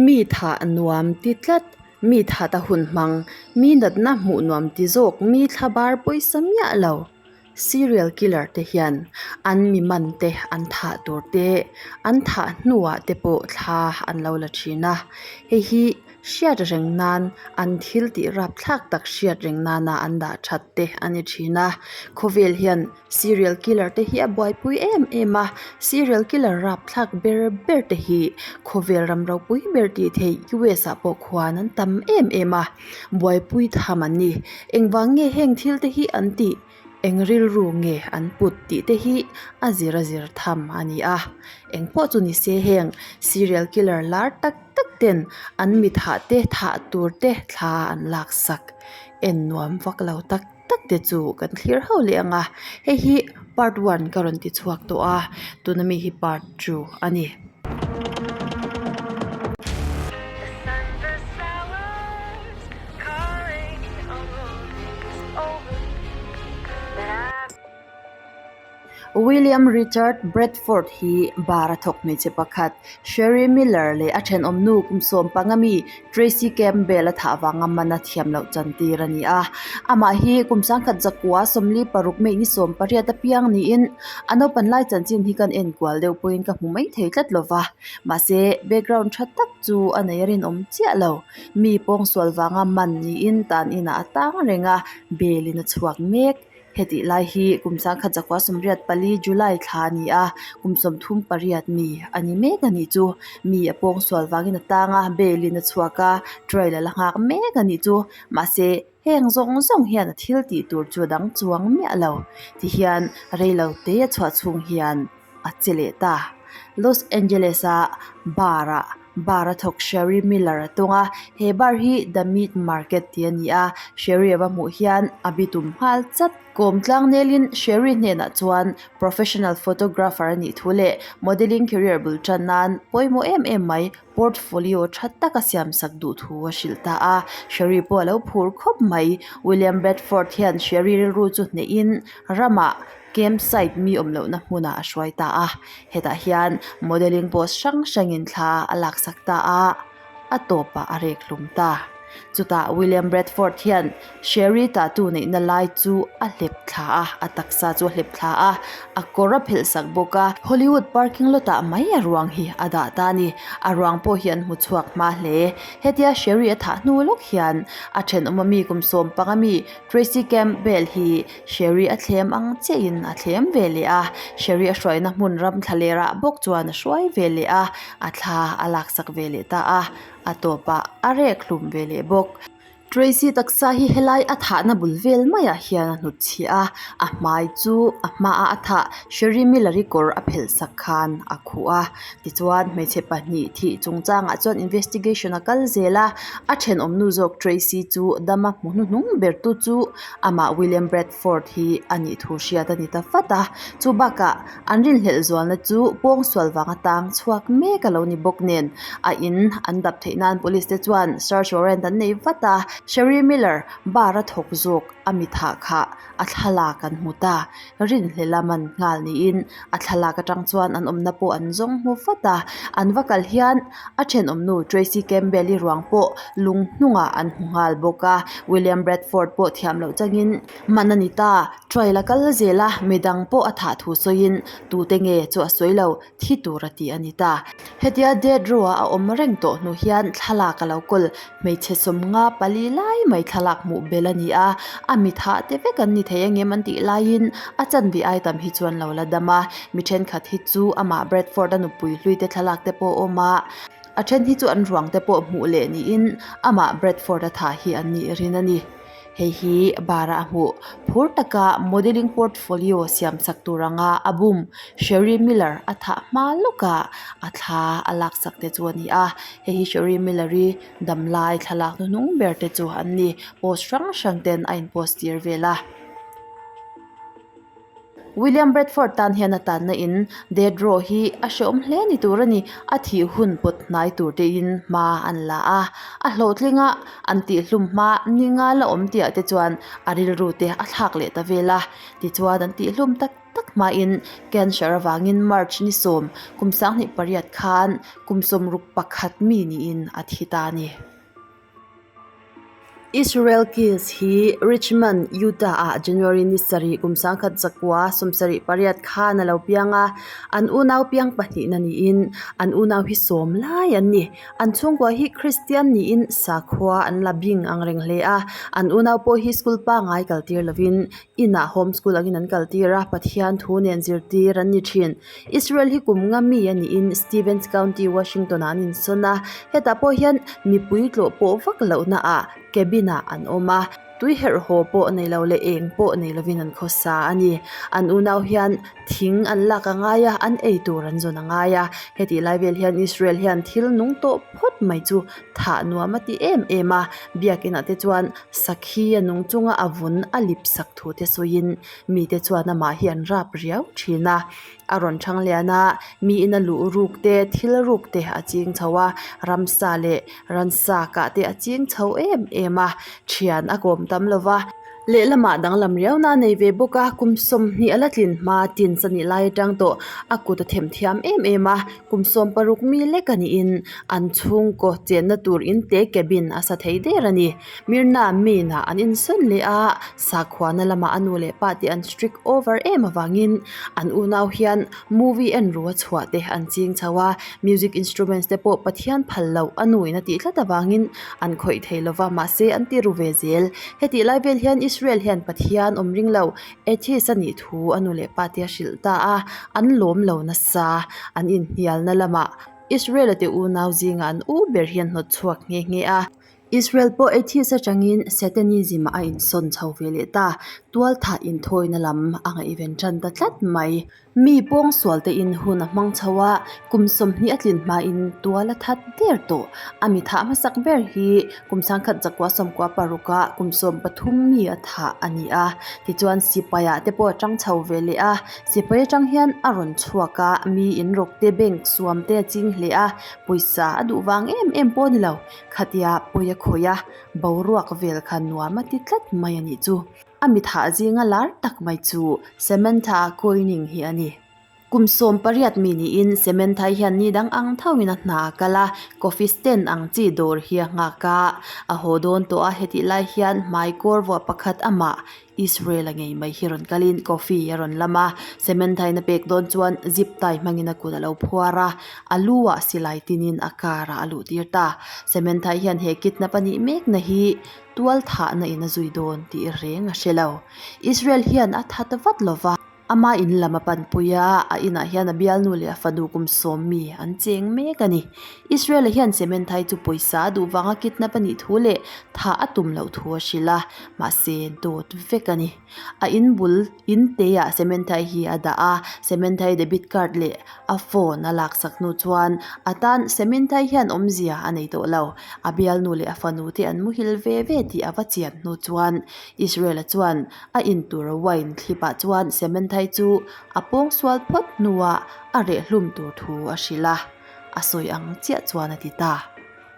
Mi thah nuam ti tlat, mi that a hun hmang, mi natna hmuh nuam ti zawk, mi thlabar pawisa miah lo. Serial killer te hian an mi man te an thah tur te, an thah hnuah te pawh thla an lo la thin a, hei hi hriat reng nan an thil tih rapthlak tak hriat reng nana an dah that te a ni thin a, khawvel hian Serial killer te hi a buaipui em em a, serial killer rapthlak ber ber te hi khawvel ram ropui ber tih theih US ah pawh khuan an tam em em a, buaipui tham an ni. Engvang nge heng thil te hi an tih? Eng rilru nge an put tih te hi a zir a zir tham a ni a. Engpawh chu ni se heng serial killer lar tak tak ten an mi thah te thah tur te thla an laksak en nuam vak lo tak. tak te chu kan thlir ho leh ang a hei hi part one ka rawn ti chhuak tawh a tuna mi hi part two a ni. William Richard Bradford hi bar a thawk hmeichhe pakhat Sherry Miller leh a thenawmnu kum 15 mi Tracy Campbell a thah vanga man a thiam loh chantir a ni a. Amah hi kum sangkhat zakua 46 May ni 18 apiang niin a naupan lai chanchin hi kan enkual deuh pawhin ka hmu mai thei tlat lo va. Mahse, background tha tak chu a nei a rinawm chiah lo. Mi pawngsual vanga man niin tan inah a tang reng a, bail in a chhuak mek. Hetih lai hi kum sangkhat zakua 84 July thla a ni a, kum 38 mi a ni mek a nih chu. Mi a pawngsual vangin a tang a, bail in a chhuak a, trial a la nghak mek a nih chu. Mahse, heng zawng zawng hian a thil tih tur chu a dang chuang miah lo. Tihian reilo te a chhuah chhung hian a che leh ta. Los Angeles a bar ah bar a thawk Sherry Miller a tawng a, he bar hi The Meat Market tih a ni a, Sherry a va hmuh hian a bitum nghal chat. Kawm tlang nelin Sherry hnenah chuan professional photographer a nih thu leh modelling career bul tan nan pawimawh em em mai portfolio tha tak a siam sak duh thu a hrilh ta a, Sherry pawh a lo phur khawp mai. William Bradford hian Sherry rilru chu hnehin ramah Camp site mi awm lohna hmunah a hruai ta a, hetah hian modelling post hrang hrangin thla a laksak ta a, a tawpah a rek hlum ta. Chutah William Bradford hian Sherry tattoo neihna lai chu a hlep thla a, a taksa chu a hlep thla a, a kawr a phelh sak bawk a, Hollywood parking lot ah mai a ruang hi a dah ta a ni. A ruang pawh hi an hmu chhuak hma hle. Hetia Sherry a thah hnu lawk hian a thenawm ami kum 15 ami Tracy Campbell hi Sherry a thlem ang chiahin a thlem ve leh a, Sherry a hruaina hmun ram thla lerah bawk chuan a hruai ve leh a, a thla a laksak ve leh ta a, a tawpah a rek hlum ve leh bawk. Tracy taksa hi helai a thahna bul vel maiah hian a hnut chhiah a, a hmai chu a hmaah a thah Sherry Miller-i kawr a phelh sak khan a khuh a, tichuan hmeichhe pahnih thih chungchangah chuan investigation a kal zel a, a thenawmnu zawk Tracy chu dama hmu hnuhnung bertu chu Amah William Bradford hi a nih thu hriat a ni ta fat a, chu bakah an rinhlelh zualna chu pawngsual vanga tang chhuak mek a lo ni bawk nen a in an dap theih nan police te chuan search warrant an nei vat a, Sherry Miller bar a thawk zawk a mi thah kha a thlalak an hmu ta, rinhlelh a man nghal niin a thlalak atang chuan an awmna pawh an zawng hmu vat a, an va kal hian a thenawmnu Tracy Campbell-i ruang pawh lung hnungah an hmu nghal bawk a, William Bradford pawh thiam loh changin man a ni ta, trial a kal zel a, midang pawh a thah thu sawiin tute nge chu a sawi lo, thi tur a ti a ni ta. Hetia death row-a a awm reng tawh hnu hian thlalak a lo kawl, hmeichhe 50 pali lai mai thlalak hmuh bel a ni a, a mi thah te vek an ni thei angem an tih laiin a chanve ai tam hi chuan lo la dam a, mi thenkhat hi chu amah Bradford-a nupui hlui te thlalak te pawh a awm a, a then hi chu an ruang te pawh hmuh leh niin amah Bradford-a thah hi an nih rin a ni. Hei hi bar a hmuh phur taka modelling portfolio siam sak tur anga a bum Sherry Miller a thah hma lawka a thla a laksak te chu a ni a, hei hi Sherry Miller-i damlai thlalak hnuhnung ber te chu an ni, post hrang hrang ten a in post tir vel a. William Bradford tan hian a tanna in death row hi a hrehawm hle ni tur a ni. A thih hun pawt hnai tur te in hma an la a, a hlawhtling a, an tihhlum hma ni nga la awm tih ah te chuan a rilru te a thlak leh ta vel a. Tichuan an tihhlum tak. tak hmain cancer avangin March ni sawm kum 28 khan kum 61 mi niin a thi ta a ni. Israel Kills hi Richmond, Utah ah January ni sarih kum 1978 khan a lo piang a, an unau piang pahnihna niin an unau hi sawm lai an ni. An chhungkua hi Kristian niin sakhua an la bing ang reng hle a, an unau pawh hi school pangngai kal tir lovin inah home school angin an kal tir a, Pathian thu nen zirtir an ni thin. Israel hi kum nga mi a niin Stevens County, Washington ah an insawn a, hetah pawh hian mipui tlawh pawh vak lohna ah cabin ah an awm a, tui herh haw pawh nei lo leh eng pawh nei lovin an khawsa a ni. An unau hian thing an lak a ngai a, an ei tur an zawn a ngai a, hetih lai vel hian Israel hian thil nung tawh phawt mai chu thah nuam a ti em em a, biakinah te chuan sakhi a nung chunga a vun a lip sak thu te sawiin Mite chuan amah hi an rap riau thin a, a rawn thang lian a, miin a luh ruk te thil ruk te a ching chho a, ramsa leh ransa kah te a ching chho em em a, thian a kawm tam lo va. Lehlamah danglam riau na nei ve bawk a, kum 20 a la tlin hma tin chani lai atang tawh a kut a them thiam em em a, kum 16 mi lek a niin an chhungkaw chenna tur in te cabin a sa thei der a ni. Mirna Main-ah an insawn leh a, sakhuana lamah a nu leh pa te an strict over em avangin an unau hian movie en ru a chhuah te an ching chho a, music instruments te pawh Pathian phal loh a nu in a tih tlat avangin an khawih thei lova mahse an ti ru ve zel. Hetih lai vel hian Israel hian Pathian awm ring lo atheist a nih thu a nu leh pa te a hrilh ta a, an lawm lo nasa an inhnialna lamah Israel-a te unau zingah an u ber hian hnawt chhuak nghe nghe a. Israel pawh atheist atangin Satanism a insawn chho ve leh ta, tualthah inthawina lam a ngaihven tan ta tlat mai. Mi pawngsual te in hun a hmang chho a, kum 20 a tlin hmain tual a that der tawh. A mi thah hmasak ber hi kum 1996 ah kum 13 mi a thah a ni a, tichuan sipai ah te pawh a tang chho ve leh a, sipai atang hian a rawn chhuak a, mi inrawk te bank suam te a ching hle a, pawisa a duh vang em em pawh a ni lo. Khatia pawi a khawih a, boruak vel kha nuam a ti tlat mai a nih chu. A mi thah zinga lar tak mai chu Samantha Koining hi a ni. Kum 18 mi niin Samantha hian ni dang ang thauhin a hna a kal a, coffee stand ang chi dawr hi a nghak a. A haw dawn tawh a, hetih lai hian hmai kawr vuah pakhat amah Israel-a ngei mai hi rawn kalin coffee a rawn lam a, Samantha-in a pek dawn chuan zip tie hmangin a kut a lo phuar a, a lu-ah silai tinin a car-ah a luh tir ta. Samantha hian he kidnap a nih mekna hi tual thahna in a zui dawn tih reng a hre lo. Israel hian a that vat lo va. Ama in lam a panpui a, a inah hian a bialnu leh a fanu kum sawm mi an cheng mek a ni. Israel-a hian Sementhai chu pawisa a duh vanga kidnap a nih thu leh thah a tum loh thu a hrilh a, mahse dawt vek a ni. A in bul in teah Sementhai hi a dah a, Sementhai debit card leh a phone a laksak hnu chuan a tan Sementhai hian awmzia a nei tawh lo. A bialnu leh a fanu te an muhil ve ve tih a va chian hnu chuan Israel-a chuan A intur wine thlipah chuan Sementhai chu a pawngsual phawt hnuah a reh hlum tur thu a hrilh a, a sawi ang chiah chuan a ti ta.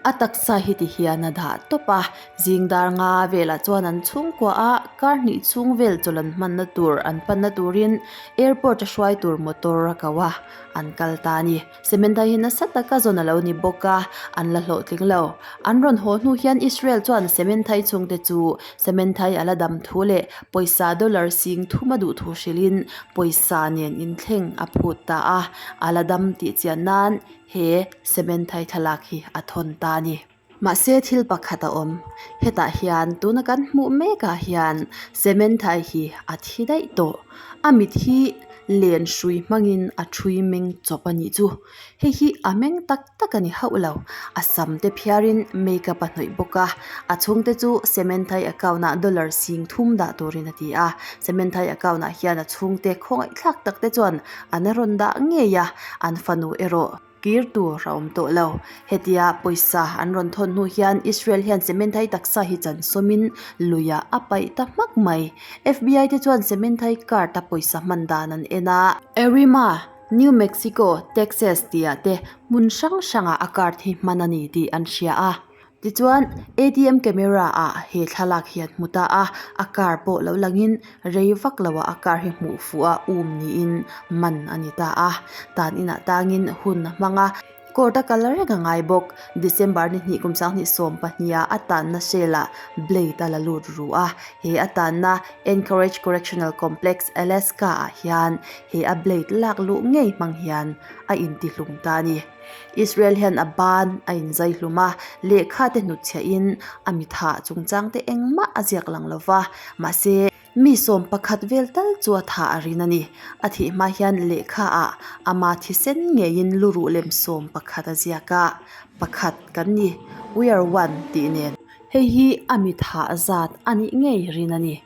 A taksa hi ti hian a dah tawp a, zing dar nga velah chuan an chhungkua a, kar hnih chhung vel chawlh an hmanna tur an panna turin airport a hruai tur motor a ko a, an kal ta a ni. Sementhai hi nasa taka zawn a lo ni bawk a, an la hlawhtling lo. An rawn haw hnu hian Israel chuan Sementhai chhungte chu Sementhai a la dam thu leh pawisa dollar sing thum a duh thu hrilhin pawisa nen inthleng a phut ta a, a la dam tih chian nan he Sementhai thlalak hi a thawn ta a ni. Mahse thil pakhat a awm, hetah hian tuna kan hmuh mekah hian Sementhai hi a thi daih tawh, a mit hi len hrui hmangin a thui meng chawp a nih chu, hei hi a meng tak tak a ni hauh lo, a sam te phiarin makeup a hnawih bawk a, a chhungte chu Sementhai account ah dollar sing thum dah turin a ti a, Sementhai account ah hian a chhungte khawngaih thlak tak te chuan an rawn dah ngei a, an fanu erawh. Kir tur a awm tawh lo. Hetia pawisa an rawn thawn hnu hian Israel hian Sementhai taksa hi chan sawmin luiah a paih ta hmak mai. FBI te chuan Sementhai card a pawisa hman dan an en a. Arima, New Mexico, Texas tihah te hmun hrang hrangah a card hi hman a ni tih an hria a. Tichuan atm camera ah he thlalak hi an hmu ta a, a car pawh lo langin rei vak lo ah a car hi hmuh fuh a um niin man a ni ta a, tan inah tangin hun a hmang a, court a kal reng a ngai bawk. December ni hnih kum sanghnih 12 ah a tanna cell ah blade a la lut ru a, he a tanna Anchorage Correctional Complex, Alaska ah hian he a blade lak luh ngei hmang hian a intihlum ta a ni. Israel hian a ban a inzai hlum a, lehkha te hnutchhiah in a mi thah chungchang te engmah a ziak lang lo va, mahse mi sawm pakhat vel tal chu a thah a rin a ni. A thih hma hian lehkha ah ama thisen ngeiin luruh lem 11 a ziak a, pakhat kan ni, we are one tih nen. Hei hi a mi thah zat a nih ngei rin a ni.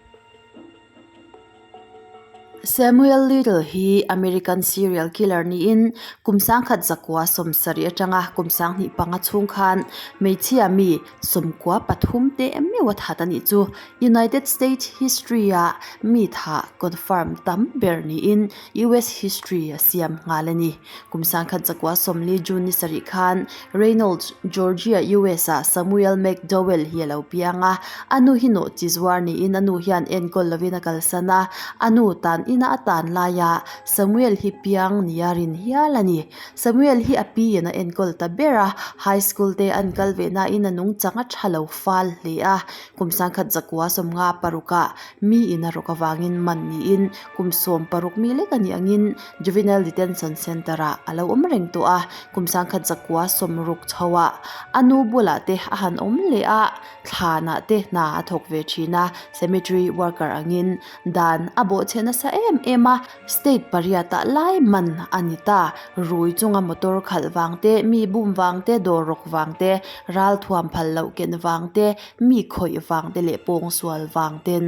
Samuel Little hi American serial killer niin kum sangkhat zakua 70 atanga kum 25 chhung khan hmeichhia mi 93 te meuh a that a nih chu. United States history ah mi thah confirm tam ber niin US history a siam nghal a ni. Kum 1940 June ni sarih khan Reynolds, Georgia, US ah Samuel McDowell hi a lo piang a. A nu hi nawh chi zuar niin a nu hian enkawl lovin a kalsan a. A nu tan ina a tan laia Samuel hi piang nia rin hial a ni. Samuel hi a pi in a enkawl ta ber a, high school te an kal ve nain a nungchang a tha lo fal hle a. Kum 1956 ah mi in a rawk avangin man niin kum 16 mi lek a nih angin Juvenile Detention Centre ah a lo awm reng tawh a, kum 1960 chho ah a nu bulah te a han awm leh a, thlanah te hna a thawk ve thin a, cemetery worker angin dan a bawhchhe nasa em em a, state pariat ah lai man a ni ta, rui chunga motor khalh vang te, mi bum vang te, dawr rawk vang te, ral thuam phal loh ken vang te, mi khawih vang te leh pawngsual vang ten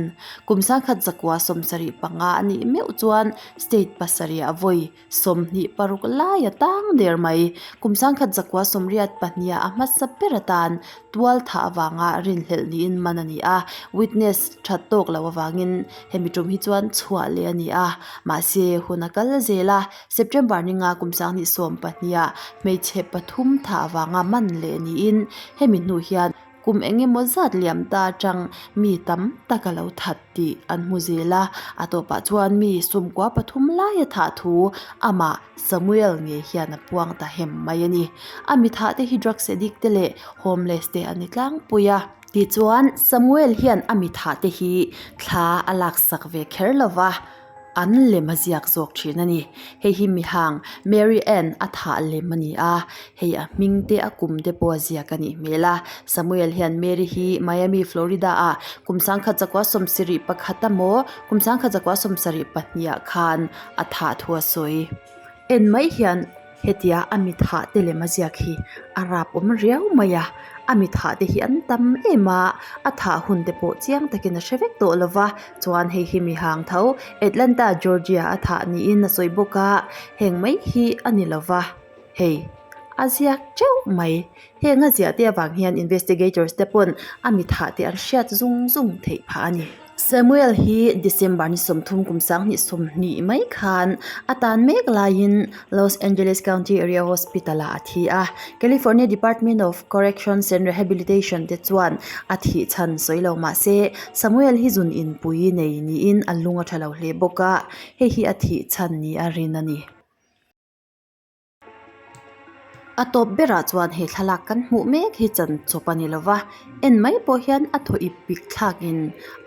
kum 1975 a nih meuh chuan State pasarih a vawi 26 lai a tang der mai. Kum 1982 ah a hmasa ber atan tual thah avanga rinhlelh niin man a ni a, witness that tawk lo avangin hemi tum hi chuan chhuah leh a ni a. Mahse, hun a kal zel a, September ninga kum 2012 ah hmeichhe pathum thah avanga man leh niin hemi hnu hian Kum eng emaw zat liam ta atang mi tam tak a lo that tih an hmu zel a, a tawpah chuan mi 13 lai a thah thu amah Samuel ngei hian a puang ta hem mai a ni. A mi thah te hi drugs addict te leh homeless te an ni tlangpui a. Tichuan Samuel hian a mi thah te hi thla a laksak ve kher lova. An lem a ziak zawk thin a ni. Hei hi mihang Mary Ann a thah lem a ni a, hei a hming te a kum te pawh a ziak a nih hmel a. Samuel hian Mary hi Miami, Florida ah kum 1971 emaw kum 1972 ah khan a thah thu a sawi. En mai hian hetia a mi thah te lem a ziak hi a rap awm riau mai a, a mi thah te hi an tam em a, a thah hun te pawh chiang takin a hre vek tawh lo va, chuan hei hi mi hang tho Atlanta, Georgia a thah niin a sawi bawk a, heng mai hi a ni lo va, hei a ziak teuh mai. Heng a ziah te avang hian investigators te pawn a mi thah te an hriat zung zung theih phah a ni. Samuel hi December ni 30 kum 2020 mai khan a tan mek laiin Los Angeles County Area Hospital ah a thi a. California Department of Corrections and Rehabilitation te chuan a thih chhan sawi lo mah se Samuel hi zun inpui nei niin a lung a tha lo hle bawk a, hei hi a thih chhan ni a rin a ni. A tawp berah chuan he thlalak kan hmuh mek hi chan chawp a ni lova en mai pawh hian a thaw ip pik thlakin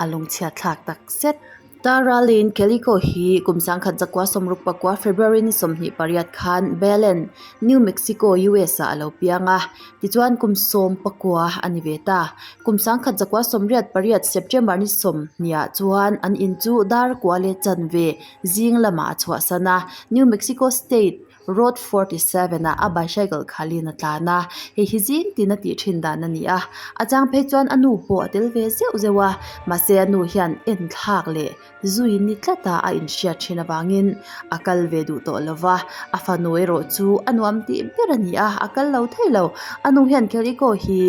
a lungchhiat thlak tak zet. Tara Lane Calico hi kum 1969 February ni 28 khan Belen, New Mexico, US ah a lo piang a, tichuan kum 19 a ni ve ta. Kum 1988 September ni 20 ah chuan an in chu dar kua leh chanve zing lamah a chhuahsan a, New Mexico State Road 47 ah a bicycle khalin a tlan a, hei hi zing tin a tih thin dan a ni a, a chang phei chuan a nu pawh a tel ve zeuh zeuh a, mahse a nu hian en thlak leh zui ni tlat a a inhriat thin avangin a kal ve duh tawh lo va, a fanu erawh chu a nuam tih ber a ni a, a kal lo thei lo, a nu hian Keliko hi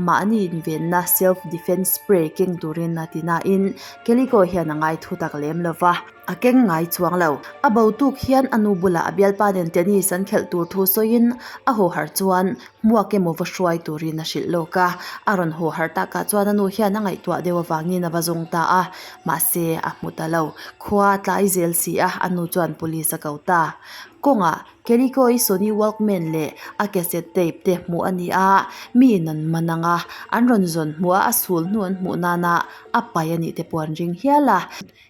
mahni invenna self defence spray keng turin a ti nain Keliko hian a ngai thu tak lem lo va. A keng ngai chuang lo. A bo tuk hian a nu bulah a bialpa nen tennis an khelh tur thu sawiin a haw harh chuan hmuak emaw va hruai turin a hrilh lawk a. A rawn haw harh takah chuan a nu hian a ngaihtuah deuh avangin a va zawng ta a, mahse a hmu ta lo. Khua a tlai zel si a, a nu chuan police a ko ta. Kawngah Kelikawii Sony Walkman leh a cassette tape te hmuh a ni a, miin an man ang a, an rawn zawn hmuh a, a sul hnu an hmuh nana a pai a nih te pawh an ring hial a.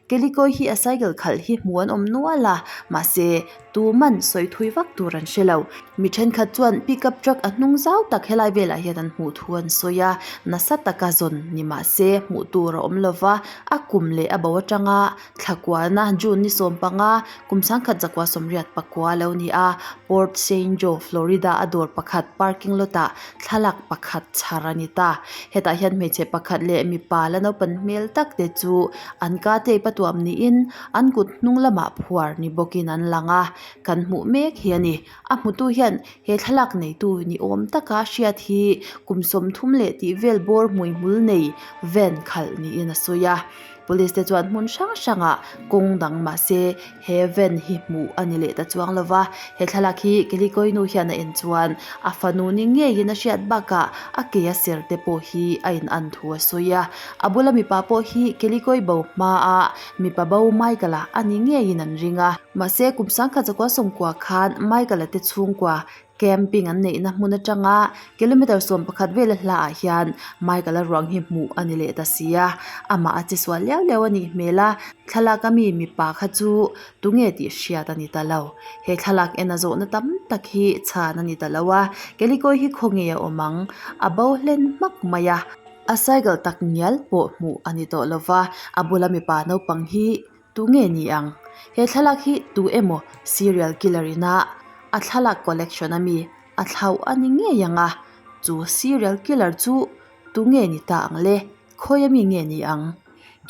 Kelikawii hi a cycle khalh hi hmuh an awm nual a, mahse tuman sawi thui vak tur an hre lo. Mi thenkhat chuan pickup truck a hnung zau tak helai velah hian an hmuh thu an sawi a, nasa taka zawn ni mahse hmuh tur a awm lova, a kum leh a bo atanga Thlakuana June ni 15, kum sangkhat zakua sawmriat pakua a lo ni a, Port Saint Joe, Florida a dawr pakhat parking lot ah thlalak pakhat chhar a ni ta. Hetah hian hmeichhe pakhat leh mipa la naupan hmel tak te chu an ka tape a tuam niin an kut hnung lamah phuar ni bawkin an lang a, kan hmuh mek hi a ni. A hmutu hian he thlalak neitu ni awm taka hriat hi kum 30 leh tih vel bawr hmuihmul nei van khalh niin a sawi a. Police te chuan hmun hrang hrangah kawng dang mahse he van hi hmuh a ni leh ta chuang lova, he thlalak hi Kelikawii nu hian a en chuan a fanu ni ngeiin a hriat bakah a ke a ser te pawh hi a in an thu a sawi a, a bula mipa pawh hi Kelikawii bo hmaa mipa bo Michael-a a ni ngeiin an ring a, mahse kum sangkhat zakua sawmkua khan Michael-a te chhungkua Camping an neihna hmun atanga kilometer 11 vela hlaah hian Michael-a ruang hi hmuh a ni leh ta si a, amah a che sual liau liau a nih hmel a, thlalak ami mipa kha chu tunge tih hriat a ni ta lo. He thlalak en a zawhna tam tak hi chhan a ni ta lo a, Kelikawii hi khawnge a awm ang? A bo hlen hmak mai a, a cycle tak ngial pawh hmuh a ni tawh lo va, a bula mipa naupang hi Tu nge ni ang? He thlalak hi tu emaw serial killer ina a thlalak collection a mi a thlauh a ni ngei ang a, chu serial killer chu tu nge ni ta ang le? Khawi ami nge ni ang?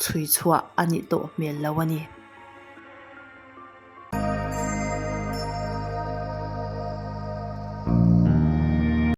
Chhui chhuah a nih tawh hmel lo a ni.